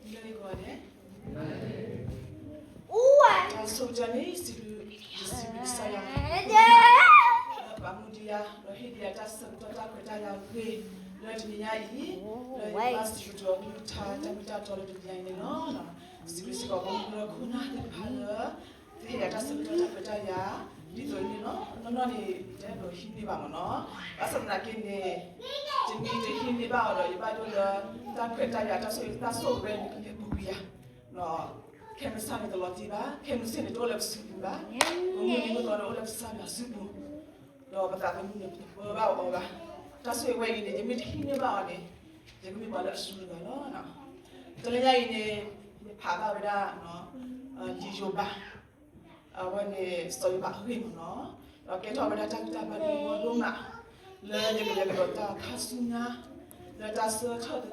လၢယဂီၢ်န့ၣ် တၢ်ဆိကတၢၢ်န့ၣ် စံးဘျုး ယစံးဘျုးကစၢ်ယွၤ လၢပာ်မူဒံးယၤ ဒီးဟ့ၣ်ဒံးယၤတၢ်ဆၢကတီၢ်တၢ်ခွဲးတၢ်ယာ်အဂ့ၢ် လၢတနံၤညါအံၤ လၢယဘၣ်စံးဘျုးက့ၤထါတၢ်မ့ၢ်တၢ်တီလၢတနံၤညါအံၤန့ၣ်လီၤ. စံးဘျုးစ့ၢ်ကီးပှၤမူလၢခိၣ်နၢ်သ့ၣ်တဖၣ်လၢ သ့ၣ်ညါတၢ်ဆၢကတီၢ်တၢ်ခွဲးတၢ်ယာ် ဒ်သိးန့ၣ်လီၤ. နီၢ်နီၢ်န့ၣ် ယတအဲၣ်ဒိးဟံးန့ၢ်ဘၣ်မ့ၢ်နီၤ. ဘၣ်ဆၣ်သနာ်က့န့ၣ် တမ့ၢ်တဟံးန့ၢ်ဘၣ်အီၤဒီး ယဘၣ်ဒိလၢ တၢ်ခွဲးတၢ်ယာ် တၢ်ဆိၣ်ဂ့ၤတၢ်ဆိၣ်ဝဲန့ၣ် ကလဲၤပူၤကွံာ်ယၤ ခဲမုၢ်ဆ့ၣ်န့ၣ်တလီၤတံၢ်ဘၣ်, ခဲမုၢ်ဆ့ၣ်န့ၣ်တအိၣ်လၢပစုပူၤဘၣ်, ပမုၢ်နံၤမုၢ်သီန့ၣ်အိၣ်လၢကစၢ်ယွၤစုပူၤ, ဒီးပသးသမူန့ၣ် ပတပၢဘၣ်အီၤဘၣ်, တၢ်ဆိၣ်ဂ့ၤဝဲအံၤန့ၣ် ယမ့ၢ်တဟံးန့ၢ်ဘၣ်အီၤန့ၣ် ယကမ့ၢ်ပှၤလၢအစူၢ်က့ၤဘၣ်လီၤ. တနံၤညါအံၤန့ၣ် ယဖးဘၣ်ဝဲဒၣ် လံာ်ယိၤဘး အဝဲန့ၣ် စီၤယိၤဘးအဂ့ၢ်မ့ၢ်နီၤ, ဒီးကဲထီၣ်ဝဲဒၣ်တၢ်ဂံၢ်တၢ်ဘါဒိၣ်မးဒိၣ်မး, လၢယကလဲၤကဒီးတၢ်ခါဆူညါ, လၢတၢ်ဆၢထၢၣ်သ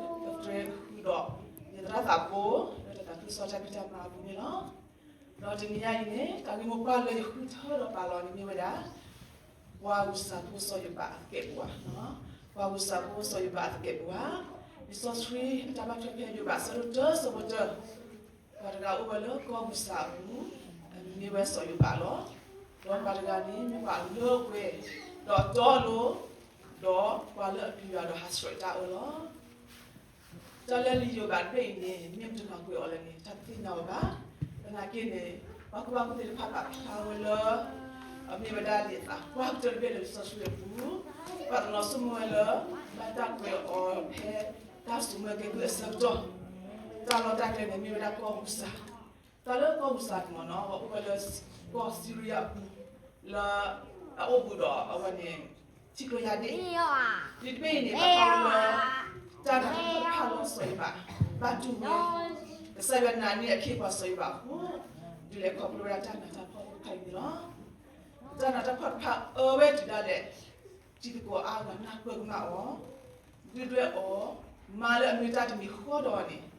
တြဲၤဃုာ်ဒီး ယသရၣ်သးဘိ လၢတၢ်သးခုကစီၣ်တၢ်ဖံးတၢ်မၤအပူၤန့ၣ်လီၤ. ဒီးတနံၤညါအံၤန့ၣ် တၢ်ဂ့ၢ်မိၢ်ပှၢ်လၢယဃုထၢဒီးပာ်လီၤန့ၣ်မ့ၢ်ဝဲဒၣ် ပှၤဂုာ်စၢ်ဖိစီၤယိၤဘးအသကဲးပဝး, ပှၤဂုာ်စၢ်ဖိစီၤယိၤဘးအသကဲးပဝး, လံာ်စီဆှံအတၢ်ဘၣ်ထွဲဖဲယိၤဘးအဆၢဒိၣ်တၢ အဆၢဖိတၢ ပှၤတဂၤအိၣ်ဝဲလၢကီၢ်ဂုာ်စၢ်အပူၤ, အမံၤမ့ၢ်ဝဲစီၤယိၤဘးလီၤ. ဒီးပှၤတဂၤန့ၣ် မ့ၢ်ပှၤလၢပှဲၤ, ဒီးတီအလိၤ, ဒီးပှၤလၢအပျံၤယွၤဒီးဟးဆှဲးတၢ်အၢလီၤ. တၢ်လၢလံာ်ယိၤဘးတဘ့ၣ်အံၤန့ၣ် မ့ၢ်ပတလီၤကွံာ်အီၤလဲၣ်န့ၣ် တၢ်တသ့ၣ်ညါဝဲဘၣ်. သနာ်က့န့ၣ် ပှၤကူၣ်ဘၣ်ကူၣ်သ့တဖၣ်ပာ်ဖျါဝဲလၢ အမ့ၢ်ဝဲဒၣ်လံာ်အသးပှၢ်ကတၢၢ်တဘ့ၣ်လၢလံာ်စီဆှံအပူၤ, ပှၤတနီၤဆိကမိၣ်ဝဲလၢ ဘၣ်တၢ်ကွဲးအီၤဖဲတၢ်စိာ်မၢကဲကုၢ်အဆၢကတီၢ်, တၢ်လီၢ်တၢ်ကျဲန့ၣ် မ့ၢ်ဝဲဒၣ်ကီၢ်ဂုာ်စၢ်, တၢ်လၢကီၢ်ဂုာ်စၢ်န့ၣ်မ့ၢ်နီၤ အအိၣ်ဝဲလၢကီၢ်စံရံယါအပူၤ, လၢအအိၣ်ဘူးဒီးအဝဲန့ၣ် ထံကျိယါဒ့ၣ်, ဒ်တဘ့ၣ်အံၤန့ၣ် ပာ်ဖျါဝဲလၢ တၢ်နးတၢ်ဖှီၣ်တဖၣ်လၢစီၤယိၤဘး ဘၣ်တူၢ်ဝဲ ကစၢ်ယွၤနာ်န့ၢ်အခ့အပှၤစီၤယိၤဘးအဃိ, ဒုးလဲၤခီဖျိဝဲဒၣ်တၢ်နးတၢ်ဖှီၣ်သ့ၣ်တဖၣ်အံၤန့ၣ်လီၤ. တၢ်နးတၢ်ဖှီၣ်တဖၣ်အၢဝဲတုၤဒၣ်လဲာ်, တံၤသကိးအါဂၤနၢ်ပၢၢ်ကမၣ်အီၤ, ဒုၣ်ဒွဲၣ်အီၤ, မါလၢအမ့ၢ်တၢ်တမံၤဃီဒီးအီၤန့ၣ်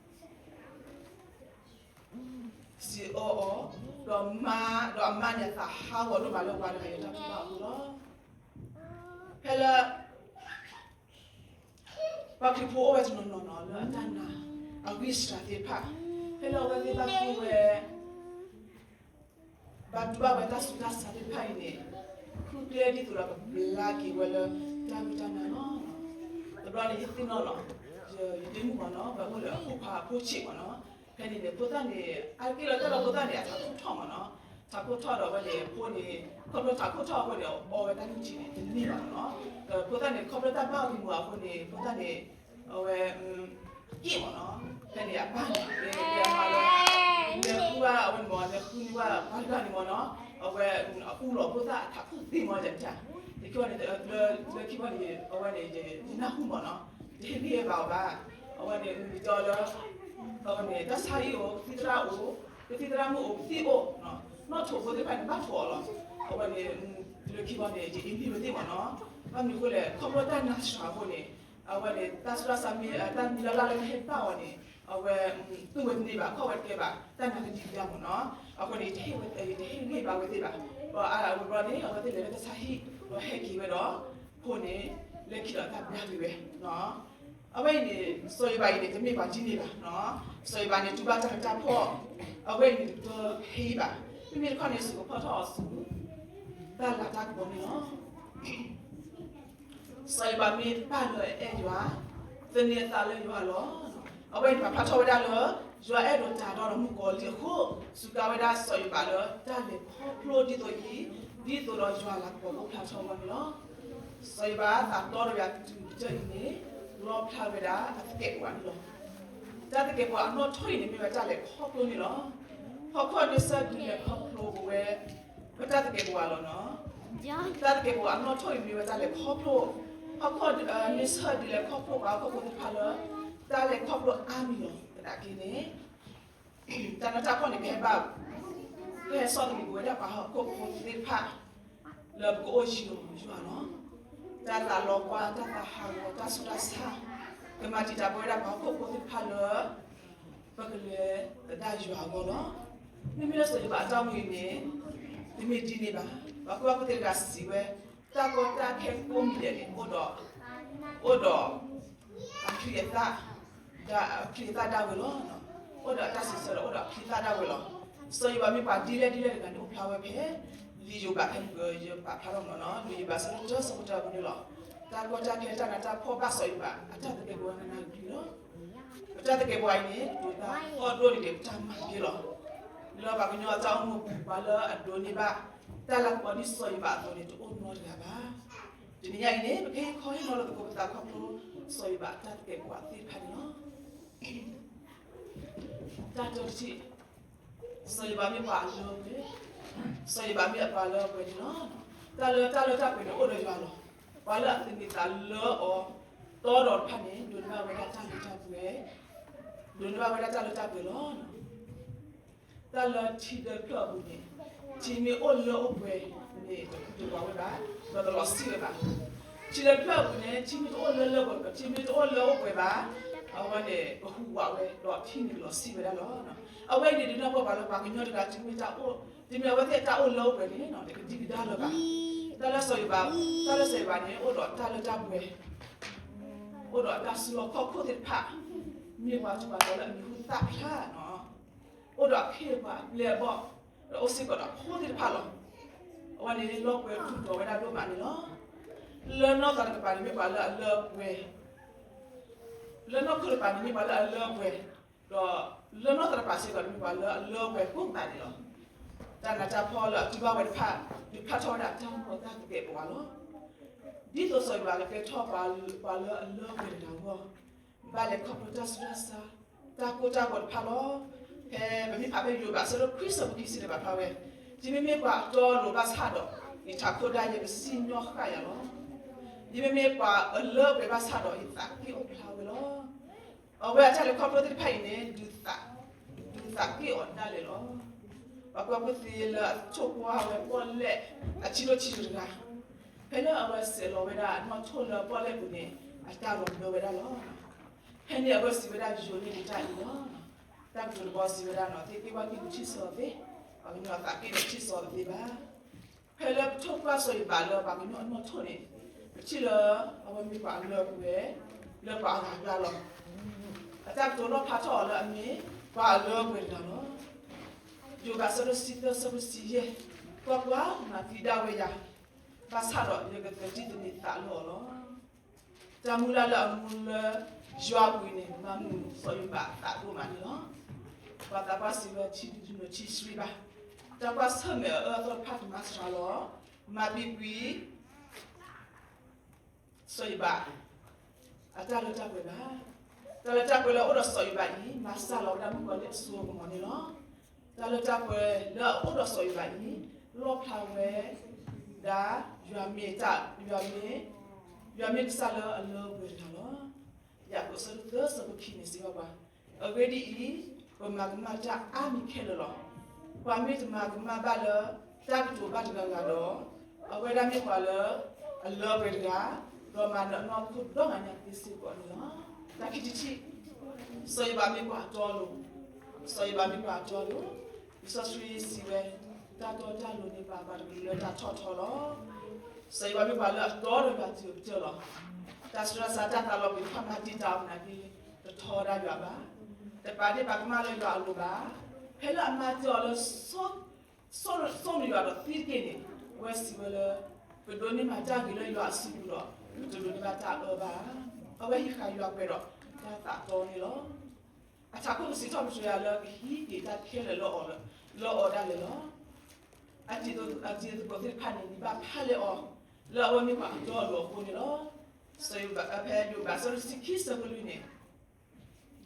စံးအၢအီၤ, ဒီးမါ, ဒီးအမါန့ၣ်အသးဟးဂီၤဒိၣ်မးလၢပှၤတဂၤအံၤအတၢ်ထုကဖၣ်အဃိလီၤ. ဖဲလၢ ပှၤခရံာ်ဖိအိၣ်ဝဲတနီၤနီၤနီၤ လၢအတၢ်နာ် အဂံၢ်စှၤသ့ၣ်တဖၣ်, ဖဲလၢအဝဲသ့ၣ်ဘၣ်ကူၣ်ဝဲ ဘၣ်တူၢ်ဘၣ်ဝဲတၢ်ဆူးတၢ်ဆါသ့ၣ်တဖၣ်အံၤန့ၣ်, ဃုကျဲဒ်သိးဒီးကဘျါက့ၤဝဲလၢတၢ်ဂံၢ်တၢ်နါလီၤ. တဘျီန့ၣ် ယသ့ၣ်နီၣ်လီၤ, ယဒ့မုၣ်မ့ၢ်နီၤ ပှၤအိၣ်လၢအဖိခွါအဖိဆံးမ့ၢ်နီၤ, ဖဲန့ၣ်န့ၣ် ဖိသၣ်န့ၣ် အါတက့ၢ်လီၤတၢ်လီၤဖိသၣ်န့ၣ် အထးခိၣ်ထီၣ်မ့ၢ်နီၤ, ထးခိၣ်ထီၣ်ဒီးဝဲန့ၣ် အဖိန့ၣ် ခီဖျိထးခိၣ်ထီၣ်အဃိန့ၣ် အီဝဲတၢ်နုၢ်ထံန့ၣ် တန့ၢ်ဘၣ်မ့ၢ်နီၤ, ဖိသၣ်န့ၣ် ခီဖျိတၢ်ဘၣ်အီၤဂ့ၤမုာ်အဃိန့ၣ် ဖိသၣ်န့ၣ် အဝဲ က့ၣ်မ့ၢ်နီၤ, ဖဲန့ၣ်အပၢ်န့ၣ် လဲၤဃုဘၣ်အဝဲန့ၣ်မ့ၢ် လဲၤဃုန့ၢ်ဘၣ်ပှၤတဂၤန့ၣ်မ့ၢ်နီၤ, အဝဲအူလီၤဖိသၣ်အထးခိၣ်သ့မ့ၢ်ယၤတၢ်, လၢခံဘီန့ၣ် အဝဲန့ၣ် ယနၢ်ဟူမ့ၢ်နီၤ, ယဟ့ၣ်ဂံၢ်ဟ့ၣ်ဘါအီၤဘၣ်, အဝဲန့ၣ် မ့ၢ်တဲအီၤလၢ အဝဲန့ၣ် တၢ်ဆါဟံၣ်အိၣ် ကသံၣ်သရၣ်အိၣ်, ကသံၣ်သရၣ်မုၣ်အိၣ် ကသံၣ်အိၣ်, နီၣ်ထိးဖိသ့ၣ်တဖၣ်န့ၣ် ဘၣ်ထိးအီၤလီၤ. အဝဲန့ၣ် လၢခံဘီန့ၣ် ယအ့ၣ်မ့ၢ်ဝဲသ့ၣ်မ့ၢ်နီၤ, ဘၣ်မနုၤအဃိလဲၣ် ခီဖျိတၢ်နးစှၤအဃိန့ၣ် အဝဲန့ၣ် တၢ်ဆူးတၢ်ဆါမ့ၢ် တၢ်မံၤလၢ်လၢ်လၢကဟဲဘၣ်အီၤန့ၣ် အဝဲ တူၢ်ဝဲတန့ၢ်ဘၣ် ခီၣ်ဝဲတကဲဘၣ် တၢ်နးကဒံကဒါမ့ၢ်နီၤ, အဃိန့ၣ် ယတဟ့ၣ်ဂံၢ်ဘါဝဲသ့ၣ်ဘၣ်, ဘၣ်အါဝဲဘျီန့ၣ် အဝဲသ့ၣ်လဲၤလၢတၢ်ဆါဟံၣ် ဒီးဟဲက့ၤဝဲဒီး ဖိန့ၣ် လဲၤခံဒီးတၢ်ဘျါက့ၤဝဲ အဝဲအံၤန့ၣ် စီၤယိၤဘးအံၤန့ၣ် တမ့ၢ်ပှၤဒ်န့ၣ်ဘၣ်, စီၤယိၤဘးန့ၣ် တူၢ်ဘၣ်တၢ်နးတၢ်ဖှီၣ်, အဝဲအံၤန့ၣ် တဟဲဘၣ်, မ့မ့ၢ်တခီန့ၣ် စူးကဖီထီၣ်အီၤဆူ တၢ်လၤတၢ်ကပီၤန့ၣ်လီၤ. စီၤယိၤဘးမ့ၢ်ပၢ်လၢအအဲၣ်ယွၤ, သန့ၤအသးလၢယွၤလီၤ. အဝဲအံၤပာ်ဖျါထီၣ်ဝဲဒၣ်လၢ ယွၤအဲၣ်ဒိးတၢ်ဒီးမုၣ်ကီၤလံၢ်အဃိ, စူးကါဝဲဒၣ်စီၤယိၤဘးလၢတၢ်လဲၤခီဖျိဒ်သိးအံၤ, ဒ်သိးဒီးယွၤလၤကပီၤအိၣ်ဖျါထီၣ်ဝဲန့ၣ်လီၤ. စီၤယိၤဘးသးတီတဂၤတုၤကတၢၢ်အံၤန့ၣ် လီၣ်ဖျါဝဲဒၣ်အသကဲးပဝးန့ၣ်လီၤ. တၢ်သကဲးပဝးအနီၣ်ထိၣ်အံၤန့ၣ် မ့ၢ်ဝဲတၢ်လဲၤခီဖျိန့ၣ်လီၤ. ဟီၣ်ခိၣ်အန့ဆၢၣ်ဒုးလဲၤခီဖျိပဝဲ ပတၢ်သကဲးပဝးလီၤနီၤ. တၢ်သကဲးပဝးအနီၣ်ထိၣ်အံၤမ့ၢ်ဝဲတၢ်လဲၤခီဖျိ, ဟီၣ်ခိၣ်အန့ဆၢၣ်ဒုးလဲၤခီဖျိပှၤဟီၣ်ခိၣ်ဖိသ့ၣ်တဖၣ်လၢ တၢ်လဲၤခီဖျိအါမံၤလီၤ. သနာ်က့န့ၣ် တၢ်နးတၢ်ဖှီၣ်န့ၣ် ကဟဲဘၣ်, ကဟဲဆီၣ်သနံးပဝဲဒၣ်ပှၤဟီၣ်ခိၣ်ဖိသ့ၣ်တဖၣ် လၢပကအိၣ်ယံၤလီၤယွၤလီၤ. တၢ်သးလီၤကွၢ် တၢ်သးဟးဂီၤ တၢ်ဆူးတၢ်ဆါ ကမၤတံာ်တာ်ပဝဲဒၣ်ပှၤဟီၣ်ခိၣ်ဖိသ့ၣ်တဖၣ်လၢ ပကလဲၤသဒၣ်ယွၤအဂီၢ်လီၤ. မ့မ့ၢ်လၢစီၤယိၤဘးအတၢ်အိၣ်မူအံၤန့ၣ် တမ့ၢ်ဒ်န့ၣ်ဘၣ်. ပှၤကူၣ်ဘၣ်ကူၣ်သ့တဂၤစံးဝဲ, တၢ်ကီတၢ်ခဲကိးမံၤဒဲးန့ၣ် အိၣ်ဒီး အိၣ်ဒီး အချံအသၣ်, အချံအသၣ်ဒၣ်ဝဲလီၤ. အိၣ်ဒီးအတၢ်စံးဆၢဒီးအိၣ်ဒီးအချံသၣ်ဒၣ်ဝဲလီၤ. စီၤယိၤဘးမ့ၢ်ပှၤဒ်လဲၣ်ဒ်လဲၣ်တဂၤန့ၣ် အိၣ်ဖျါဝဲဖဲ လံာ်ယိၤဘးဖဲမုၢ်ကယပာ်ဖျါထီၣ်မးနီၤ, လံာ်ယိၤဘးအဆၢဒိၣ်တၢ အဆၢဖိတၢအပူၤန့ၣ်လီၤ. တၢ်ကီတၢ်ခဲတၢ်နးတၢ်ဖှီၣ်ဘၣ်စီၤယိၤဘး အတၢ်သကဲးပဝးနးနးကဒံလီၤ. ပတၢ်သကဲးပဝးအံၤန့ၣ် ဒိးသးအီၣ်ဒိၣ်န့ၢ်ဒံးပတၢ်မၤတက့ၢ်လီၤ. လၢပှၤကညီအတၢ်အိၣ်မူအပူၤ ပှၤလၢအဒိးန့ၢ်ဘၣ်တၢ်လၤကပီၤဒ်စီၤယိၤဘးအသိးန့ၣ် တအိၣ်နီတဂၤဘၣ်. တနံၤညါအံၤန့ၣ် ပကဟ့ၣ်ခီဟ့ၣ်နီၤလိာ်သကိးပသးခီဖျိ စီၤယိၤဘးအတၢ်သကဲးပဝးသ့ၣ်တဖၣ်န့ၣ်လီၤ. တၢ်တထံၣ်, စီၤယိၤဘးမ့ၢ်ပှၤအလၢအပှဲၤ, စီၤယိၤဘးမ့ၢ်အပှၤလၢအပှဲၤန့ၣ်လီၤ. တၢ်လၢတၢ်လၢတၢ်ပှဲၤန့ၣ်အိၣ်ဒီးယွၤလီၤ. ပှၤလၢအသူၣ်မံသးလၢအီၤတီဒီးတဖၣ်န့ၣ် ဒိးန့ၢ်ဘၣ်ဝဲဒၣ်တၢ်လၢတၢ်ပှဲၤ, ဒိးန့ၢ်ဘၣ်ဝဲဒၣ်တၢ်လၢတၢ်ပှဲၤလီၤ. တၢ်လၢထံတဖျၢၣ်အပူၤန့ၣ် ထံမ့ၢ်အိၣ်လၢအိၣ်ပှဲၤန့ၣ် တဟူးတဝးဝဲဘၣ်, ဒီးတလီၤစံၣ်ဝဲဘၣ်. ထံတဖျၢၣ်အပူၤန့ၣ် ထံမ့ၢ်တအိၣ်လၢလၢပှဲၤ ထံမ့ၢ်တအိၣ်လၢအိၣ်ပှဲၤဘၣ်, အဝဲန့ၣ် ကဟူးဝးဝဲ ဒီးထံန့ၣ်ကလီၤစံၣ်ဝဲဒၣ်လီၤ. အဝဲအံၤန့ၣ် ဒုးနၢ်ပၢၢ်ပှၤလၢပှၤကညီတဂၤ တုၤမ့ၢ်တၢ်အိၣ်, တုၤမ့ၢ်အဝဲသ့ၣ်တၢ်အိၣ်လၢအိၣ်ပှဲၤန့ၣ် တကဒံကဒါလၢၤဘၣ်. တၢ်လၢစီၤယိၤဘး, တၢ်လၢစီၤယိၤဘးန့ၣ် အိၣ်ဒီးတၢ်လၢတၢ်ပှဲၤ, အိၣ်ဒီးအတၢ်စုလီၢ်ခီၣ်ခိၣ်သ့ၣ်တဖၣ်, မ့ၢ်ပှၤထူးပှၤတီၤလၢအမံၤဟူသၣ်ဖျါ, အိၣ်ဒီးအခ့အပှၤအပျဲၢ်အဘီၣ်, ဒီးအိၣ်စ့ၢ်ကီးဒီးဖိသ့ၣ်တဖၣ်လီၤ. အဝဲန့ၣ်လီၤပှဲၤထူးတီၤဝဲဒၣ်ဒိၣ်မးန့ၣ်လီၤ. လၢနီၢ်သးတကပၤန့ၣ်မ့ၢ်ပှၤလၢအလၢအပှဲၤ, လၢနီၢ်ခိတကပၤန့ၣ်မ့ၢ်ပှၤလၢအလၢအပှဲၤ, ဒီးလၢနီၢ်သးတကပၤစ့ၢ်ကီးန့ၣ်မ့ၢ်ပှၤလၢအလၢအပှဲၤကိးဂၤဒဲးလီၤ. တၢ်နးတၢ်ဖှီၣ်လၢအတူၢ်ဘၣ်ဝဲတဖၣ် ဒုးဖျါထီၣ်ဝဲဒၣ်တၢ်မူအတၢ်သကဲးပဝးလီၤ. ဒ်သိးစီၤယိၤဘးကကဲထီၣ်ပှၤလၢအလၢအပှဲၤတဂၤအဂီၢ်, ဘၣ်လဲၤခီဖျိတၢ်ဆူးတၢ်ဆါ, တၢ်ကိၢ်တၢ်ဂီၤတဖၣ်လီၤ. ဖဲပမ့ၢ်ဖးဖဲယိၤဘးအဆၢဒိၣ်ခွံဆၢဖိခံဆံန့ၣ် ဘၣ်ဖျါဝဲ, ယမ့မ့ၢ်ပှၤအတီအလိၤဘၣ်ဆၣ်ဒီး ယထးခိၣ်ဒၣ်ယဲ ကစံၣ်ညီၣ်ဃာ်ယၤလီၤ. ယမ့မ့ၢ်ပှၤအလၢအပှဲၤဘၣ်ဆၣ်ဒီး ယသးက့ၣ်အိၣ်ဖျါဝဲလီၤ. အဝဲအတၢ်လဲၤခီဖျိသ့ၣ်တဖၣ်အံၤန့ၣ် ဒုးသး, ဒုးသးက့ၣ်အီၤဒၣ်လဲာ်လီၤ. ပှၤကွၢ်ဖိသ့လၢအထိၣ်ကွၢ်ဝဲပီၣ်လဲၣ်အထံဒိၣ်ထံယိာ်တဂၤ, ဖဲလၢအဝဲဆဲးလီၤဝဲဒၣ်နီၣ်ထိၣ်လၢပီၣ်လဲၣ်ပူၤန့ၣ် အတၢ်လီၤဘၢဝဲဒၣ်လီၤ. ဖဲန့ၣ်အဝဲစံးဝဲဒၣ် ယိၤန့ၢ်ဒံးတၢ်အံၤလီၤ. တၢ်ကတိၤတဘီစံးဝဲဒၣ်နီၤ, သ့ၣ်က့ၣ်ဝၣ်က့ၣ်န့ၣ်ထံၣ်စီၤသ့, ပှၤကညီအသးက့ၣ်န့ၣ်ထံၣ်စီၤတသ့ဘၣ်. ဖဲလၢပထိၣ်ကွၢ်စီၤယိၤဘးလၢပှၤကညီအနီၣ်ထိၣ်န့ၣ်, ပထံၣ်လၢအဝဲမ့ၢ်ပှၤအလၢအပှဲၤ လၢပှၤအဂၤအကျါလီၤ. အတၢ်ကတိၤနီၣ်ဖျါထီၣ်အီၤလၢအမ့ၢ်ပှၤအလၢအပှဲၤတဂၤလီၤ. ယိၤဘးအဆၢဒိၣ်တဆံသၢ အဆၢဖိတဆံယဲၢ်, ကွၢ်ကွၢ်, မၤသံဒၣ်ဝဲယၤ, ဘၣ်ဆၣ်ဒီးယကသးဒံးသန့ၤသးလၢအီၤလီၤ. တၢ်မုၢ်လၢ်လၢအမူလၢယွၤအပူၤအံၤန့ၣ် မၤမုာ်စီၤယိၤဘးအသးဒိၣ်မးန့ၣ်လီၤ. ပှၤသးပှၢ်စံးဝဲ ထံဒုးနုာ်ထံဆှံဘၣ်, တၢ်ကွၢ်ဆၢၣ်မဲာ်အအၢအသီတဖၣ်ကမၤစှၤလီၤ, မၤပံာ်ကွံာ် စီၤယိၤဘး အတၢ်လၢတၢ်ပှဲၤဘၣ်. တၢ်လၢတၢ်ပှဲၤလၢအအိၣ်ဒီးစီၤယိၤဘးအံၤ မၤစှၤလီၤဝဲဒၣ်မုၣ်ကီၤလံၢ်အစိကမီၤန့ၣ်လီၤ. တၢ်လၢတၢ်ပှဲၤလၢအအိၣ်ဒီးစီၤယိၤဘးအံၤ လီၣ်ဖျါဝဲဒၣ် ယွၤမ့ၢ်တၢ်, ယွၤမ့ၢ်, ယွၤမ့ၢ်ကစၢ်လၢအလၢအပှဲၤတဂၤလီၤ. ယၤကိာ်အဆၢဒိၣ်သၢ အဆၢဖိခံန့ၣ် စံးဘၣ်ပှၤ, အဂ့ၢ်ဒ်အံၤ, ပမၤကမၣ်တၢ်အါမံၤခဲလၢာ်လီၤ. ပှၤမ့ၢ်တမၤကမၣ်ဘၣ်လၢ တၢ်ကတိၤဘၣ်တဂၤဂၤဒီး, အဝဲဒၣ်မ့ၢ်ပှၤလၢအလၢအပှဲၤတဂၤ, ဒီးမၤနၢၤအနီၢ်ခိဒီဂၤညါသ့စ့ၢ်ကီးန့ၣ်လီၤ. တၢ်ခံထံၣ်တထံၣ်, စီၤယိၤဘးမ့ၢ်ပှၤအတီအလိၤ, စီၤယိၤဘးမ့ၢ်ပှၤအတီအလိၤ, လံာ်စီဆှံစံးဝဲ, တၢ်တီတၢ်လိၤန့ၣ် ပာ်ပှၤတကလုာ်လၢတၢ်ထီၣ်ထီလီၤ. စီၤယိၤဘးမ့ၢ်ပှၤလၢအတီဒီးယွၤတုၤအကတၢၢ်လီၤ. တၢ်ဆူးတၢ်ဆါ တၢ်သးလီၤပှ့ၤတဖၣ် မၤတံာ်တာ်အီၤနာ်က့ တထီဒါယွၤဘၣ်. တပာ်ဒ့ၣ်ပာ်ကမၣ်လၢယွၤအလိၤဘၣ်. ဖဲလၢအမၤတံာ်အီၤလၢ စိၣ်နုာ်ယွၤဒီးသံတက့ၢ်န့ၣ်, အဝဲစံးဝဲလၢ ပဒိးန့ၢ်မၤတၢ်ဂ့ၤလၢယွၤအစုပူၤဒီး ပတဒိးန့ၢ်ဘၣ်တၢ်အၢဘၣ်. အဝဲဟံးဃာ်ယွၤပှဲၤဒီးတၢ်သးတီန့ၣ်လီၤ. အထးခိၣ်ကစံးထီၣ်ပတြၢၤယၤလၢကဟံးက့ၤတၢ်ခဲလၢာ်လၢအီၤဒၣ်လဲာ်လီၤ. အတံၤသကိးသ့ၣ်တဖၣ်န့ၣ် န့ၢ်ဘၣ်ဖးလဲၢ်အီၤ လၢအဝဲမ့ၢ်ပှၤအတီအလိၤအဃိန့ၣ်လီၤ. စီၤယိၤဘး ဖဲယိၤဘး အဆၢဒိၣ်တဆံခံ အဆၢဖိလွံၢ်န့ၣ်,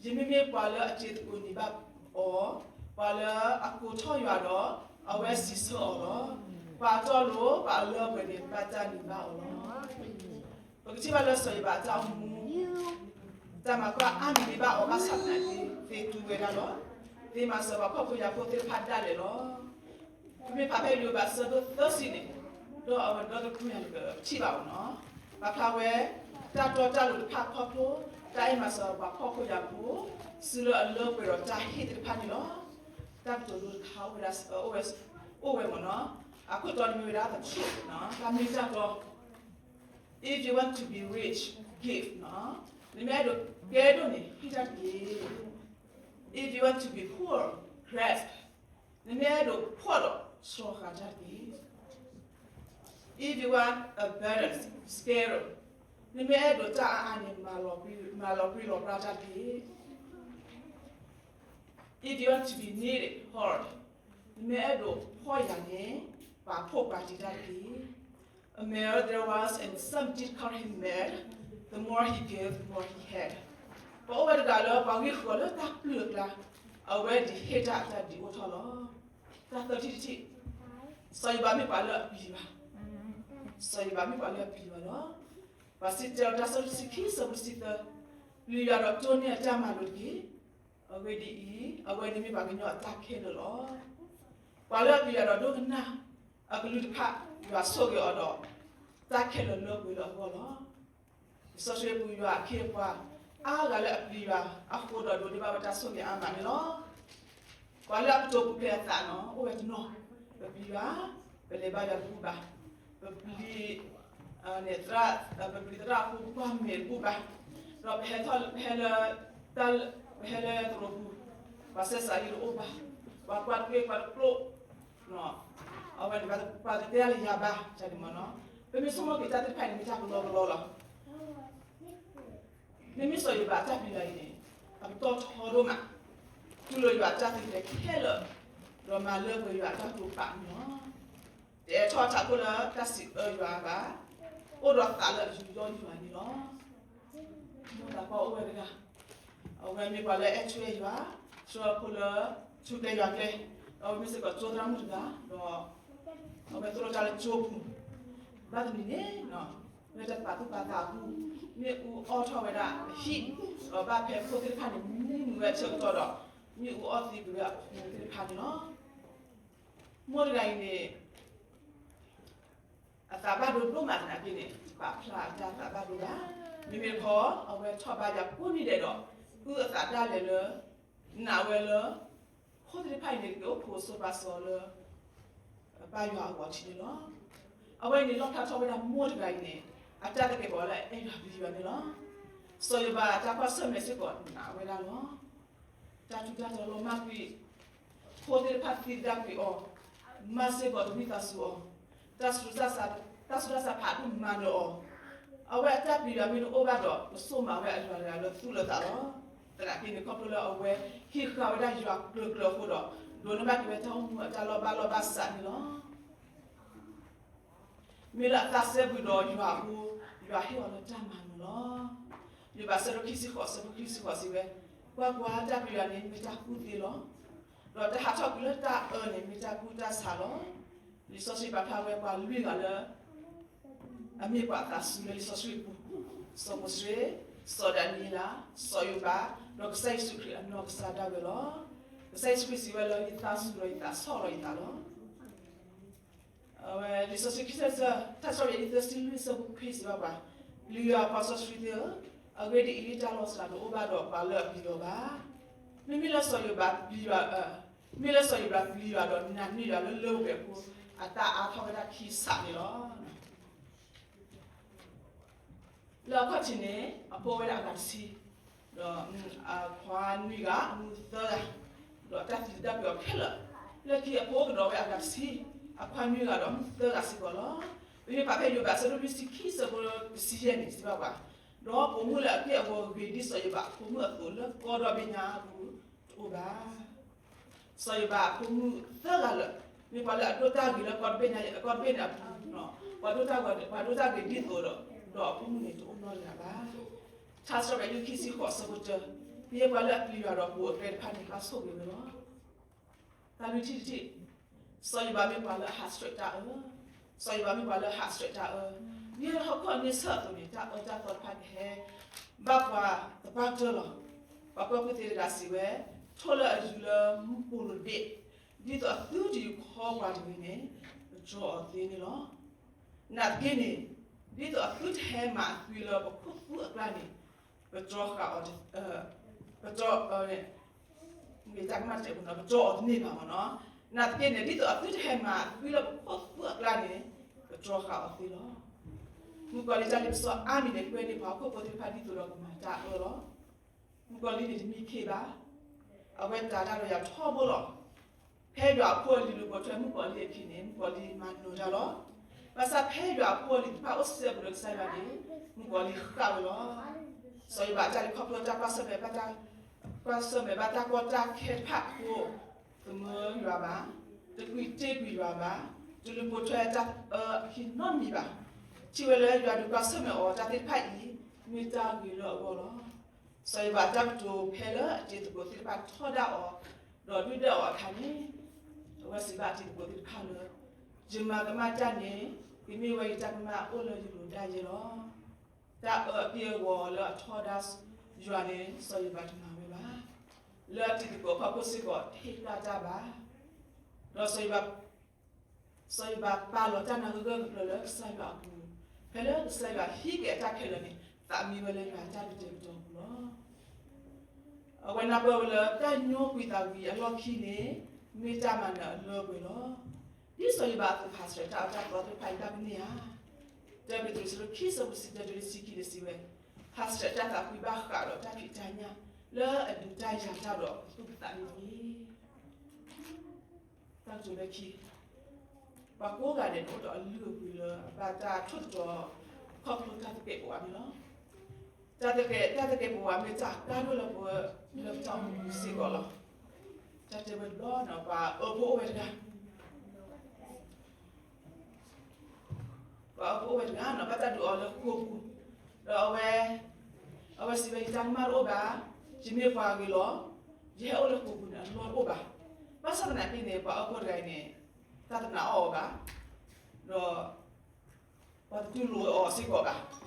ယမ့မ့ၢ်ပှၤလၢအတံၤသကိးန့ၢ်ဘၣ်အီၤ, ပှၤလၢအကိးထီၣ်ယွၤဒီး အဝဲစံးဆၢအီၤလီၤ. ပှၤအတီအလိၤ ပှၤအလၢအပှဲၤန့ၣ် ဘၣ်တၢ်န့ၢ်ဘၣ်အီၤလီၤ. ပကထံၣ်ဘၣ်လၢစီၤယိၤဘးအတၢ်အိၣ်မူ တၢ်မၤကွၢ်အါမံၤန့ၢ်ဘၣ်အီၤဘၣ်ဆၣ်သနာ်က့ သ့တူဝဲဒၣ်လီၤ. သ့မၤစၢၤပှၤဖှီၣ်ဖိယာ်ဖိသ့ၣ်တဖၣ်ဒၣ်လဲာ်လီၤ. ပမ့ၢ်ဖးဖဲယိၤဘး အဆၢဒိၣ်သၢဆံန့ၣ်, ဒီးအဝဲဒီတဖုညါန့ၣ် ပထံၣ်ဘၣ်အီၤနီၤ, ပာ်ဖျါဝဲ တၢ်တီတၢ်လိၤတဖၣ်ခီဖျိ တၢ်အ့ၣ်မၤစၢၤပှၤဖှီၣ်ဖိယာ်ဖိ စုလၢအလၢပှဲၤဒီးတၢ်ဟ့ၣ်သ့ၣ်တဖၣ်န့ၣ်လီၤ. တၢ်ကတိၤဒိတခါ အိၣ်ဝဲမ့ၢ်နီၤ, အခိၣ်တီန့ၣ်မ့ၢ်ဝဲဒၣ် တၢ်မ့ၢ်တၢ်တီ If you want to be rich, give နီၤ, နမ့ၢ်အဲၣ်ဒိးကဲဒိၣ်န့ၣ် ဟ့ၣ်တၢ်တက့ၢ်. If you want to be poor, grasp. နမ့ၢ်အဲၣ်ဒိးဖှီၣ်ဒီး ဆှီဃာ်တၢ်တက့ၢ်. If you want a balance, scale. နမ့ၢ်အဲၣ်ဒိးတၢ်အါအါန့ၣ် မၤလီၤပြံလီၤပြါတၢ်တက့ၢ်. If you want to be needed, hold. နမ့ၢ်အဲၣ်ဒိးဖှီၣ်ယာ်န့ၣ် ပာ်ဖှိၣ်ပာ်တံၢ်တၢ်တက့ၢ်. A man there was and some did call him mad, the more he gave, the more he had. ပှၤအိၣ်ဝဲတဂၤလၢ ပှၤဂံၢ်ဃီၤလၢတၢ်ပျုၢ်အကျါ, အဝဲဒံးဟ့ၣ်တၢ်အတၢ်ဒံးအိၣ်ထီၣ်လီၤ. တၢ်သၢထံၣ်တထံၣ်, စီၤယိၤဘးမ့ၢ်ပှၤလၢအပျံၤယွၤ, စီၤယိၤဘးမ့ၢ်ပှၤလၢအပျံၤယွၤလီၤ. ပှၤစံးတဲလီၤတၢ် အဆၢဒိၣ်တဆံခံ အဆၢဖိတဆံသၢ, ပျံၤယွၤဒီးတိၢ်န့ၢ်အတၢ်မၤလိာ်တက့ၢ်. အဂ့ၢ်ဒ်အံၤ, အဝဲန့ၣ်မ့ၢ်ပှၤကညီအတၢ်ခဲလၢာ်လီၤ. ပှၤလၢအပျံၤယွၤဒီးဒိကနၣ်, အကလုၢ်တဖၣ် ယွၤဆိၣ်ဂ့ၤအီၤဒီး တၢ်ခဲလၢာ်လၢပှဲၤလၢအဂီၢ်လီၤ. လံာ်စီဆှံပူၤ ယွၤအခ့အပှၤ အါဂၤလၢအပျံၤယွၤအဃိဒီး ဒိးန့ၢ်ဘၣ်ဝဲတၢ်ဆိၣ်ဂ့ၤအါမးန့ၣ်လီၤ. ပှၤလၢအကတိၤပူၤဖျဲးအသးနီၤ အိၣ်ဝဲတနီၤ, ပပျံၤယွၤ, ပလဲၤဘါယွၤတဘူၣ်ဘၣ်, ပပျံၤ န့ၣ်သရၣ်, ပပျံၤသရၣ်အဃိ ပကွၢ်မဲာ်တဘူၣ်ဘၣ်, ဒီးပဟဲထီၣ် ပဟဲလၢ တၢ် ပဟဲလၢသရိာ်ပူၤ, ပှၤဆဲးစးယံၤတအိၣ်ဘၣ်, ပှၤကွၢ်တကျ့ၣ်ကွၢ်တကျိၣ်, အဝဲန့ၣ် ပှၤတတဲလၢယၤဘၣ် တၢ်န့ၣ်မ့ၢ်နီၤ, ပမ့ၢ်ဆိကမိၣ်က့ၤတၢ်သ့ၣ်တဖၣ်န့ၣ် မ့ၢ်တၢ်ကလီကလီလီၤ. မ့မ့ၢ်စီၤယိၤဘးအတၢ်ပျံၤယွၤအံၤန့ၣ် အပတီၢ်ထီဒိၣ်မး, တူၢ်လိာ်ယွၤအတၢ်သ့ၣ်ညါခဲလၢာ်, ဒီးမၤလၢပှဲၤယွၤအတၢ်တိာ်ပာ်န့ၣ်လီၤ. တအဲၣ်ထီၣ်ထးခိၣ်လၢတၢ်စံးအၢယွၤဘၣ်, အိၣ်ဒီးသးလၢအယူးယီၣ်ယွၤန့ၣ်လီၤ. မိၢ်သးပှၢ်အိၣ်ဝဲတဂၤ, အဝဲမ့ၢ်ပှၤလၢအအဲၣ်ထူအဲၣ်ယွၤ, ဆှၢအဖိလၢ ထူကျဲယွၤကျဲ, ဒီးအဝဲမ့ၢ်စ့ၢ်ကီးကၠိသရၣ်မုၣ်တဂၤ, ဒီး အဝဲသိၣ်လိတၢ်လၢကၠိပူၤ, ဘၣ်တနံၤန့ၣ် လၢတၢ်ပာ်သူၣ်ပာ်သးအပူၤ, မ့ၣ်အူအီၣ်ထီၣ်ဝဲဒၣ်အဟံၣ်, ဒီးဘၣ်ဖဲဖိသ့ၣ်တဖၣ်န့ၣ် မံမုာ်ဝဲအဆၢကတီၢ်ဒီး မ့ၣ်အူအီၣ်သံကွံာ်ဝဲအဖိသ့ၣ်တဖၣ်န့ၣ်လီၤ. မိၢ်တဂၤအံၤန့ၣ် အသးဘၣ်ဒိဒိၣ်မးသနာ်က့န့ၣ် တပာ်ဖျါအတၢ်သးဘၣ်ဒိဘၣ်. မ့မ့ၢ်တခီ အဝဲထီၣ်ဘါယွၤကိးနံၤဒဲးဒီး အုၣ်အသးဒၣ်လဲာ်လၢ နာ်ဝဲလၢ ဖိသ့ၣ်တဖၣ်အံၤန့ၣ် ကအိၣ်ဖှိၣ်စိပာ်စီၤလၢ ပၢ်ယွၤအဂီၢ်ထံးန့ၣ်လီၤ. အဝဲအံၤန့ၣ် လီၣ်ဖျါထီၣ်ဝဲဒၣ်မိၢ်တဂၤအံၤန့ၣ် အတၢ်သကဲးပဝးလၢအအဲၣ်ယွၤပျံၤယွၤန့ၣ်လီၤ. စီၤယိၤဘးအတၢ်ကွၢ်ဆၢၣ်မဲာ်စ့ၢ်ကီးနာ်ဝဲဒၣ်လီၤ. တၢ်ထူးတၢ်တီၤလီၤမၢ်ကွံာ်, ဖိသ့ၣ်တဖၣ်သံသဒၣ်ကွံာ်အီၤ, မါစ့ၢ်ကီးတမံသးစူၤအီၤ, တၢ်ဆူးတၢ်ဆါ, တၢ်ဆူးတၢ်ဆါဖးဒိၣ်မၤနၢၤအီၤ, အဝဲအတၢ်ပျံၤယွၤမ့ၢ်တအိၣ်ဘၣ်ဒီး ကဆိၣ်မၤဝဲအယွၤတဂၤလၢသူၣ်လၢသးလီၤ. သနာ်က့န့ၣ် ခီဖျိလၢအဝဲဟံးဃာ်ဝဲဒၣ်ယွၤကျၢၤကျၢၤအဃိဒီး ဒိးန့ၢ်ဘၣ်က့ၤဝဲတၢ်အိၣ်မူအတၢ်လီၢ်ဘၣ်လီၢ်ဘၣ်စးန့ၣ်လီၤ. မ့ၢ်လၢအသးစဲဘူးဒီးယွၤအဃိ, ယွၤဟ့ၣ်အီၤလၢတၢ်မၤနၢၤလီၤ. ယိၤဘးအဆၢဒိၣ်ခံဆံဃိး အဆၢဖိခံဆံဃိးစံးဝဲ, ကွၢ်ကွၢ်, တၢ်ပျံၤယွၤန့ၣ် မ့ၢ်တၢ်ကူၣ်သ့လီၤ. ဒီးတၢ်ဟးထီၣ်ကွံာ်လၢတၢ်အၢန့ၣ် မ့ၢ်တၢ်ကူၣ်တၢ်ဆးလီၤ. လံာ်စီဆှံပာ်ဖျါဝဲပှၤလွံၢ်ဂၤလၢ အမ့ၢ်ပှၤအသးစူၤလၢလံာ်စီဆှံအပူၤ, စီၤမိၤၡ့, စီၤဒၤနံးယ့လး, စီၤယိၤဘး, ဒီးကစၢ်ယ့ၣ်ၡူးခရံာ်အနီၢ်ကစၢ်ဒၣ်ဝဲလီၤ. ကစၢ်ယ့ၣ်ၡူးခရံာ်စံးဝဲလၢ ယသးစူၤဒီးယသးဆီၣ်လီၤယသးလီၤ. လံာ်စီဆှံခံဆၢ, ထါစံးထီၣ်ပတြၢၤ သၢဆံလွံၢ် အဆၢဖိခွံစံးဘၣ်ပှၤ, ပျံၤယွၤပှၤစီဆှံသ့ၣ်ဧၢ, အဂ့ၢ်ဒ်အံၤ, တၢ်လီၤစှၤတအိၣ်ဘၣ်ဒီးပှၤလၢအပျံၤအီၤဘၣ်. မ့မ့ၢ်လၢစီၤယိၤဘးပျံၤယွၤ, မ့ၢ်လၢစီၤယိၤဘးပျံၤယွၤဒီးနာ်န့ၢ်ယွၤလၢလၢပှဲၤပှဲၤအဃိ, အသးအါထီၣ်ဝဲဒၣ်ခံစးန့ၣ်လီၤ. လၢအခီၣ်ထံးန့ၣ် အဖိအိၣ်ဝဲဒၣ်အဂၤတဆံ, ဒီးအခွါနွံဂၤ, အမုၣ်သၢဂၤ, ဒီးတၢ်သံသဒၣ်ကွံာ်အီၤခဲလၢာ်. လၢခံအဖိအိၣ်ကဒီးဝဲအဂၤတဆံ, အခွါနွံဂၤဒီးအမုၣ်သၢဂၤစ့ၢ်ကီးလီၤ. ပမ့ၢ်ဖးဖဲယိၤဘးအဆၢဒိၣ်လွံၢ်ဆံခံ အဆၢဖိတဆံယဲၢ်န့ၣ် စံးဘၣ်ပှၤ, ဒီးပိာ်မုၣ်လၢအက့ၢ်အဂီၤဂ့ၤဒ်စီၤယိၤဘးအပိာ်မုၣ်အသိးလၢကီၢ်ဒီဘ့ၣ်ညါအပူၤ တအိၣ်ဘၣ်. စီၤယိၤဘးအဖိမုၣ်သၢဂၤလၢာ်, မ့ၢ်ပှၤလၢအဒိၣ်တၢ်ဂ့ၤလၢကီၢ်တဘ့ၣ်ညါ, ကီၢ်တဘ့ၣ်န့ၣ်အပူၤ, ပှၤဒိၣ်တၢ်ဂ့ၤ, ပှၤဒိၣ်တၢ်ဂ့ၤဒ်သိးဒီး, ဒီးအဖိမုၣ်န့ၣ်တအိၣ်နီတဂၤဘၣ်. ထါစံးထီၣ်ပတြၢၤ လွံၢ်ဆံဃိး အဆၢဖိတၢ, ပယဲၢ်ပှၤလၢအပျံၤယွၤဒီးပိာ်အကျဲတဖၣ်န့ၣ် ဘၣ်ဆိၣ်ဂ့ၤဝဲလီၤ. တၢ်လွံၢ်ထံၣ်တထံၣ်, စီၤယိၤဘးမ့ၢ်ပှၤလၢအ ဟးဆှဲးတၢ်အၢ, စီၤယိၤဘးမ့ၢ်ပှၤလၢဟးဆှဲးတၢ်အၢ, ဒ်ဟီၣ်ခိၣ်န့ဆၢၣ်အသိးန့ၣ် တၢ်အၢတၢ်သီတဖၣ်ကဟဲ ဘၣ်ပှၤသပှၢ်တၢၢ်လီၤ. ပှၤကွဲးဖိသ့ၣ်တဂၤစံးဝဲ, ထိၣ်လၢအယူၤလၢမူးပိၤလိာ်ဒ့း, ဒ်သိးအသုတယူၤခီပှၤတဂ့ၤန့ၣ်, ပတြီအီၤသ့န့ၣ်လီၤ. နာ်သက့န့ၣ်, ဒ်သိးအသုတဟဲမၤအသွံလၢပခိၣ်သူအကျါန့ၣ်, ပတြီဃာ်အီၤ, ပတြီ, မ့ၢ်တၢ်ကမၣ်တစဲးဖိနီၤ, ပတြီအီၤတန့ၢ်ဘၣ်မ့ၢ်နီၤ. နာ်သက့န့ၣ်, ဒ်သိးအသုတဟဲမၤအသွံလၢပခိၣ်သူအကျါန့ၣ်, ပတြီဃာ်အီၤသ့လီၤ. မုၣ်ကီၤလံၢ်တၢ်လ့ပစီအါမံၤန့ၣ် ကွဲန့ၢ်ပှၤဟီၣ်ခိၣ်ဖိသ့ၣ်တဖၣ်ဒ်သိးဒီးကမၤတၢ်အၢလီၤ. မုၣ်ကီၤလံၢ်န့ၣ်တမံခ့ဘၣ်. အဝဲတၢ်တၢ်ဒီးယၤထီဘိလီၤ. ဖဲယွၤအဖိအလံၤလူၤပိာ်ထွဲမုၣ်ကီၤလံၢ်အခံန့ၣ် မုၣ်ကီၤလံၢ်မၤနၢၤတၢ်လီၤ. ဘၣ်ဆၣ်ဖဲယွၤအဖိအလံၤတဖၣ်အိၣ်စဲဘူးဒီးကစၢ်ယွၤန့ၣ် မုၣ်ကီၤလံၢ်ဃၣ်ဝဲလီၤ. စီၤယိၤဘးအတၢ်န့ၣ်ခီဖျိတၢ်ကွၢ်ဆၢၣ်မဲာ်ဘၣ်တၢ် ကွၢ်ဆၢၣ်မဲာ်ဘၣ်တၢ်ကီတၢ်ခဲတဖၣ်အဃိ သမၢယွၤဘၣ်, တကွံာ်တ့ၢ်ကွံာ်ယွၤဘၣ်, တလူၤပိာ်ထွဲတၢ်အၢအခံနီတမံၤဘၣ်. ထံၣ်ဝဲလၢယွၤဒုးကွၢ်ဆၢၣ်မဲာ်အီၤတၢ်သ့ၣ်တဖၣ်အံၤ မ့ၢ်တၢ်ဂ့ၤလၢအဂီၢ်လီၤ. စီၤယိၤဘးအတၢ်ကတိၤဖဲလၢအတံၤသကိးသ့ၣ်တဖၣ်ထီဒါအီၤ ဒီးဒုၣ်ဒါအီၤအခါန့ၣ် အဝဲစံးဘၣ်အတံၤသကိးသ့ၣ်တဖၣ်လၢ ယမၤကမၣ်တၢ်န့ၣ် ကမ့ၢ်ဝဲယတၢ်ကမၣ်အိၣ်လၢယလိၤဒၣ်ယဲလီၤ. တၢ်အၢအက့ၢ်အဂီၤလၢအထီဒါယွၤန့ၣ် စီၤယိၤဘးတမၤဝဲဘၣ်. လၢအတံၤသကိးအဖီခိၣ်စ့ၢ်ကီးတဟ့ၣ်ပျၢ်တၢ်ဘၣ်. ဒီး စီၤယိၤဘးပာ်လီၤတၢ်နာ်ဂၢၢ်ဂၢၢ်ကျၢၤကျၢၤလၢကစၢ်ယွၤအပူၤ, ဖဲလၢကစၢ်ယွၤဟံးက့ၤအတၢ်ခဲလၢာ်န့ၣ် သးမံဝဲလၢယွၤအတၢ်ကတဲာ်ကတီၤအပူၤလီၤ. အဝဲနၢ်ပၢၢ်ဝဲလၢတၢ်ညိကွံာ်သးဝံၤအလီၢ်ခံန့ၣ် မ့ၢ်တၢ်မၤနၢၤအလၢပှဲၤလီၤ. ဒ်စီၤယိၤဘးအသိးဖးဆှဲးတၢ်အီၣ်တၢ်ပီသ့ၣ်တဖၣ်အံၤဘၣ်ကန့ၢ်ဧါ. တၢ ပ့းတရူး အဆၢဒိၣ်ခံဆၢဖိတဆံတၢတုၤလၢတဆံခံန့ၣ်စံးဝဲ, ဖးဆှဲးတၢ်သးကွံဘၣ်ဃးဒီးတၢ်ဖံးတၢ်ညၣ် လၢအဒုးတၢ်ယၤတၢ်ဒီးအသူၣ်အသးန့ၣ်တက့ၢ်. တၢ်ကတိၤလၢခံ, ပှၤကိးဂၤဒဲးန့ၣ်အိၣ်ဒီးအလုၢ်အပှ့ၤလၢအဘၣ်တၢ်ထိၣ်သတြီၤ ခီဖျိတၢ်သကဲးပဝးန့ၣ်လီၤ. တၢ်သကဲး, တၢ်သကဲးပဝးမ့ၢ်တၢ်အကါဒိၣ်လၢပဝဲ လၢပတၢ်အိၣ်မူပူၤစ့ၢ်ကီးလီၤ. တၢ်တဲဝဲတဘျီန့ၣ် ပှၤအၢဖိအိၣ်ဝဲတဂၤ ပှၤအၢဖိအိၣ်ဝဲတဂၤန့ၣ် ဘၣ်တၢ်ဒုးအီၤလၢဃိာ်ပူၤ, ဒီးအဝဲ, အဝဲစံးဝဲ ယတၢ်ကမၣ်တအိၣ်ဘၣ်, ယမ့ၢ်ပှၤဂ့ၤလီၤ, ယဟဲအိၣ်လၢဃိာ်ပူၤန့ၣ် အလီၢ်တအိၣ်ဘၣ်. ဘၣ်ဆၣ်သနာ်က့န့ၣ် ပှၤအၢဖိတဂၤအံၤန့ၣ် တၢ်တနာ်အီၤဘၣ်, ဒီး ပှၤတတူၢ်လိာ်အီၤစ့ၢ်ကီးဘၣ်.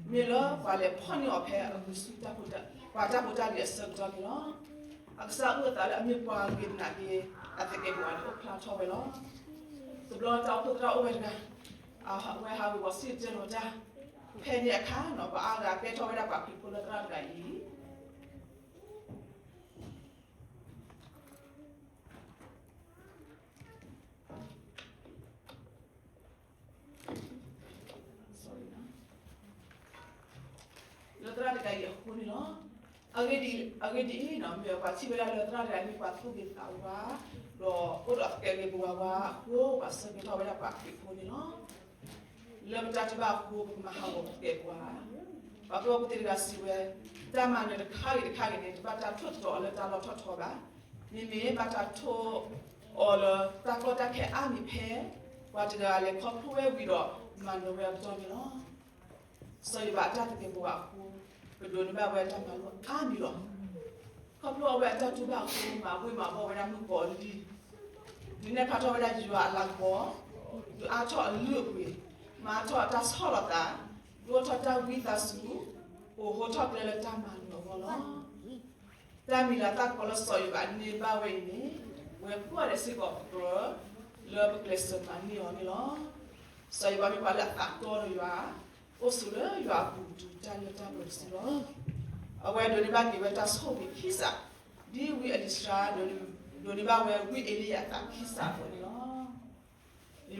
မ့ၢ်လၢပှၤလဲၤဖီၣ်န့ၢ်အီၤဖဲအဂုာ်ဆူ ပှၤတၢ်ဖိတၢ်လံၤအဆၢကတီၢ်န့ၣ်လီၤ. အကစၢ်အုၣ်အသးလၢအမ့ၢ်ပှၤဂ့ၤသနာ်က့ အသကဲးပဝးန့ၣ်အိၣ်ဖျါထီၣ်ဝဲလီၤ. တဘျီတၢ်အိၣ်ဖှိၣ်သရၣ်အိၣ်ဝဲတဂၤ, အဝဲဟးဝ့ၤဝီၤစံၣ်တဲၤတဲလီၤတၢ်, ဖဲန့ၣ်အခါန့ၣ် ပှၤအါဂၤကဲထီၣ်ဝဲဒၣ်ပှၤခရံာ်ဖိလၢသရၣ်တဂၤအံၤ လၢသရၣ်တဂၤအံၤအဃိန့ၣ်လီၤ. အဂ့ၢ်ဒ်အံၤ, အဂ့ၢ်ဒ်အံၤန့ၣ် မ့ၢ်ပှၤထံၣ်ဝဲဒၣ်လၢသရၣ်တဂၤအံၤမ့ၢ်ပှၤသူၣ်ဂ့ၤသးဝါ, ဒီးအိၣ်ဒီးသကဲးပဝးအဃိ ပှၤဆၢကတီၢ်ဝဲဒၣ်ပှၤခရံာ်ဖိန့ၣ်လီၤ. လၢပတၢ်ထုကဖၣ်အဃိ ပကမၤဟးဂီၤပသကဲးပဝး, ပှၤသဝီဖိသ့ၣ်တဂၤစံးဝဲ, တၢ်မၤနၢၤတခါဂ့ၤတခါဂ့ၤန့ၣ် တဘၣ်တၢ်ထိၣ်သတြီၤအီၤလၢတၢ်လီၢ်ထီၣ်ထီဘၣ်. မ့မ့ၢ်ဘၣ်တၢ်ထိၣ်အီၤလၢတၢ်ကီတၢ်ခဲအါမံၤဖဲ ပှၤတဂၤလဲၤခီဖျိဝဲဝံၤဒီး မၤနၢၤဝဲအကတီၢ်န့ၣ်လီၤ. စီၤယိၤဘးအတၢ်သကဲးပဝးအဃိ ကဒိးန့ၢ်ဘၣ်ဝဲတၢ်မၤလိအါမံၤလီၤ. ခီဖျိအဝဲအတၢ်တူၢ်ဘၣ်အဃိ မၤဘှ့ၣ်မၤဘှီၣ်ဝဲဒၣ်မုၣ်ကီၤလံၢ်, ဒုးနဲၣ်ဖျါထီၣ်ဝဲဒၣ်ယွၤအလၤကပီၤ, ဒုးအါထီၣ်အလုၢ်အပှ့ၤ, မၤထီၣ်အတၢ်ဆီၣ်လီၤသး, ဒိၣ်ထီၣ်တၢ်ဝံသးစူၤ, အိးထီၣ်ကျဲလၢတၢ်မၤနၢၤအဂီၢ်လီၤ. တၢ်မံၤလၤသၣ်ကပီၤလၢစီၤယိၤဘးန့ၢ်ဘၣ်ဝဲအံၤန့ၣ် ပဝဲကိးဂၤဒဲးစ့ၢ်ကီးကြၢး လၢပကျဲးစၢးမၤန့ၢ်အီၤန့ၣ်လီၤ. စီၤယိၤဘးမ့ၢ်ပှၤလၢအသးတီဒီးယွၤ, အိၣ်ဆိးလၢယွၤအပူၤတုၤတၢ်လၢတၢ်ပှဲၤတစုလီၤ. အဝဲဒိးန့ၢ်ဘၣ်က့ၤဝဲတၢ်ဆိၣ်ဂ့ၤခံစး, ဒ်ဝံအလံၤစှါ ဒိးန့ၢ်ဘၣ်ဝဲဝံအ့လံယၤအသးခံစးအသိးန့ၣ်လီၤ.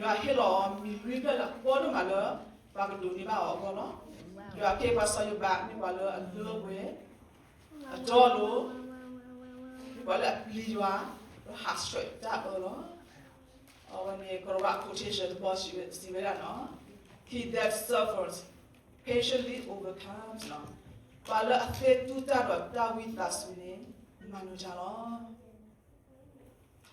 ယွၤဟ့ၣ်လီၤအီၤမံၤလွံၢ်ဖျၢၣ်လၢအကီဒိၣ်မးလၢ ပှၤကဒိးန့ၢ်ဘၣ်အီၤအဂီၢ်လီၤ. ယွၤက့ၤပှၤစီၤယိၤဘး မ့ၢ်ပှၤလၢအလၢပှဲၤ, အတီအလိၤ, မ့ၢ်ပှၤလၢအပျံၤယွၤ, ဒီးဟးဆှဲးတၢ်အၢလီၤ. အဝဲန့ၣ် ကရဝ quotation တဘီစံးဝဲဒၣ်န့ၣ်, He that suffers patiently overcomes န့ၣ်, ပှၤလၢအသ့တူၢ်တၢ်ဒီးတၢ်ဝံသးစူၤန့ၣ် မၤနၢၤတၢ်လီၤ.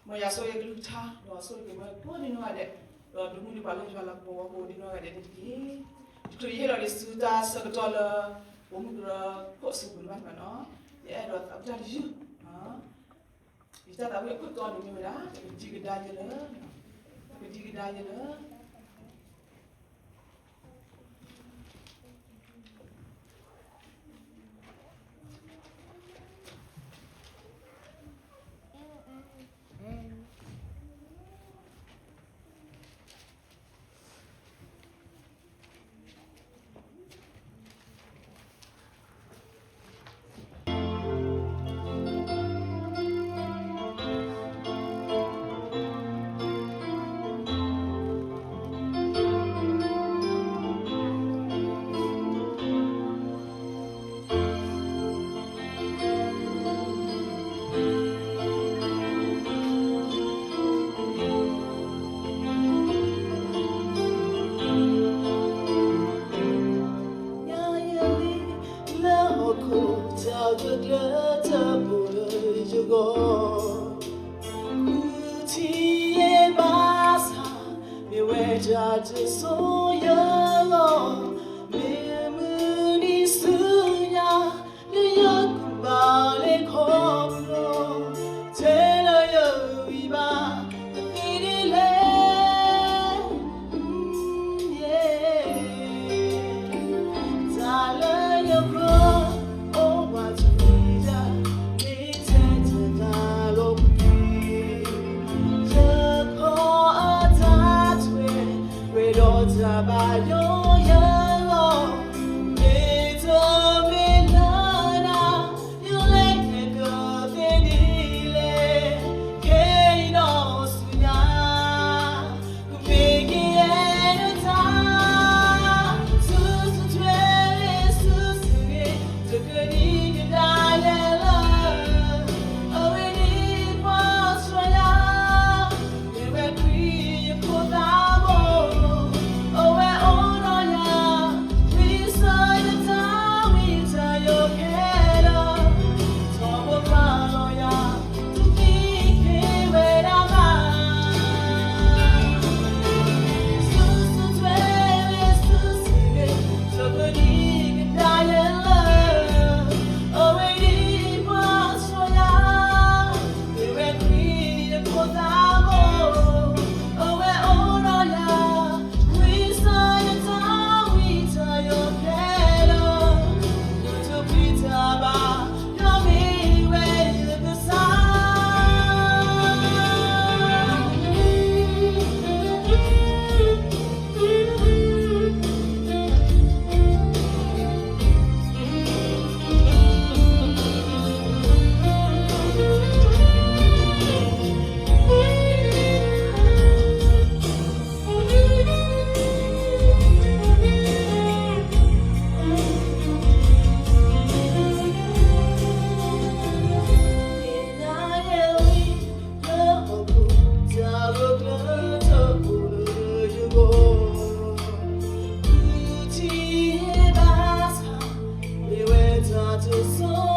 မ်ယွၤဆိၣ်ဂ့ၤကလုၢ်ကထါ ဒီးဆိၣ်ဂ့ၤက့ၤဝဲကိးဒံနီၢ်ဂၤဒဲး, ဒီးဒုးမုၢ်ဒံးပှၤလၢယွၤလၤကပီၤဝဲကိးဒံနီၢ်ဂၤဒဲးန့ၣ်တက့ၢ်. တချုးယဟ့ၣ်လီၤဒံးဆူတၢ်ဆၢကတီၢ်လၢ ပိာ်မုၣ်ကရၢခိၣ်အစုပူၤတဖၣ်န့ၣ်ဘၣ်န့ၣ်, ယအဲၣ်ဒိးသးဝံၣ်တၢ်တယုၢ်, ယတၢ်သးဝံၣ်အခိၣ်တီန့ၣ်မ့ၢ်ဝဲဒၣ် ပကဒံကဒါယဲလၢ, ပကဒံကဒါယဲလၢ တၢ်ဂၢၢ်ကျၢၤတၢ်ပူၤလၢယဂီၢ်, ဃုထံၣ်ယဘၣ်ဆၣ်, မ့ၢ်ဝဲတၢ်တစိၤယဂီၢ်, မ့ၢ်မုၢ်နံၤဆူညါ, လၢယကဘၣ်လဲၤခီဖျိ, ထဲလၢယဂံၢ်ဘါ တသ့ဒ်လဲၣ်. တၢ်လၢယကြၢးအိၣ်ဘၣ်တမံၤဒၣ်, မ့ၢ်ထဲတၢ်တၢ်လီၤပှီၢ်, ယခီအတၢ်ထွဲ, ဝဲဒီးတၢ်ဘၣ်ယိၣ်ယဂီၢ်, မ့ၢ်တမ့ၢ်လၢနၤ, ယလဲၤက့ၤကသ့ဒ်လဲၣ်. ခဲအံၤဒီးဆူညါ ကမ့ၢ်ကယဲၢ်နတၢ်, ဆူၣ်ဆူၣ်ထွဲထွဲဆူၣ်ဆူၣ်ဂ့ၤ, တကနံၣ်ကဒါယဲလၢ, အဝဲန့ၣ်ပှၤဆှၢယၤ, မ့ၢ်ဝဲခရံာ်ယဖိသးဘိ, အဝဲအိၣ်ဒီးယၤ, ဝံစၢယတၢ်ဝံတၢ်ယိးခဲလၢာ်, ထီဘိပာ်လီၤယၤ တသံက့ၤဝဲဒၣ်ဘၣ်. ဆူၣ်ဆူၣ်ထွဲထွဲဆူၣ်ဆူၣ်ဂ့ၤ, တကနံၣ်ကဒါယဲလၢ, အဝဲန့ၣ်ပှၤဆှၢယၤ, မ့ၢ်ဝဲခရံာ်ယဖိသးဘိ, အဝဲအိၣ်ဒီးယၤ, ဝံစၢယတၢ်ဝံတၢ်ယိးခဲလၢာ်, ယတပျံၤတၢ်ဘၣ်, ဒီးမ့ၢ်ဝဲယကစၢ်.